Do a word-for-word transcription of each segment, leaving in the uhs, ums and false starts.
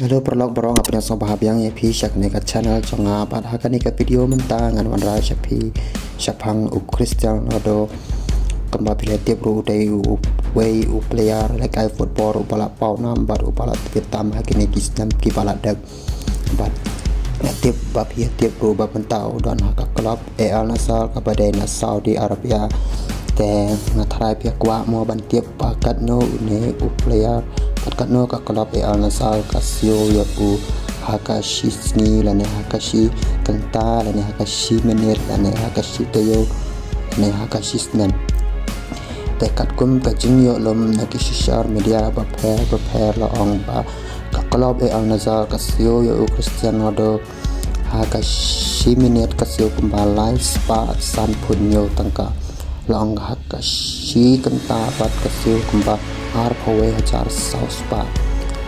Hello paralok baroh, nga pdiang sngewbha biang ïa phi sha kane ka channel jong nga. Bad ha kane ka video mynta ngan wanrah sha phi shaphang u Cristiano Ronaldo. Kumba phi la tip ruh u dei uwei u player lehkai football uba la paw nam bad uba la tbit tam ha kine ki snem kiba la dep. Bad nga tip ba phi la tip ruh ba mynta u don ha ka club Al Nassr kaba dei na Saudi Arabia. Te nga tharai phi kwah mo ban tip ba katno une u player, bad katno ka club Al Nassr ka siew ïa u ha ka shi sngi lane ha ka shi kynta lane ha ka shi minit lane ha ka shi taïew lane ha ka shi snem. Te katkum ka jingïohlum na ki social media bapher bapher la ong ba ka club Al Nassr ka siew ïa u Cristiano Ronaldo ha ka shi minit ka siew kumba lai spah san phew hynñiew tyngka. La ong ha ka shi kynta pat ka siew kumba arphew wei hajar saw spah.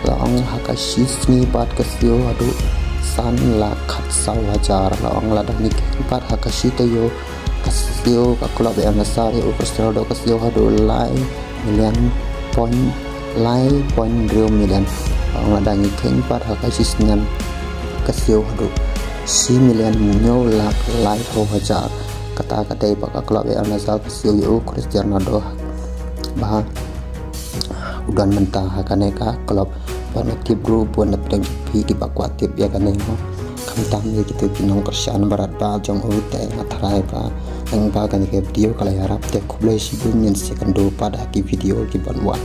La ong ha ka shi sngi pat ka siew haduh san lak khatsaw hajar. La ong lada ngi kheiñ pat ha ka shi taïew ka siew ka club Al Nassr ïa u Cristiano Ronaldo ka siew haduh lai million point, lai point hynriew million. La ong lada ngi kheiñ pat ha ka shi snem ka siew haduh shi million hynñiew lak laiphew hajar. Kata ka dei ba ka club Al Nassr ka siew ïa u Cristiano Ronaldo ba u don mynta ha kane ka club. Bad nga tip ruh bun na pdeng jong phi kiba kwah tip ïa kane mo. Khamtam ïa kito ki nongkyrshan baroh ba jong u. Te nga tharai ba tang ba kane ka video ka la ïarap. Te khublei shibun, ngin sa ïakynduh pat ha ki video kiban wan.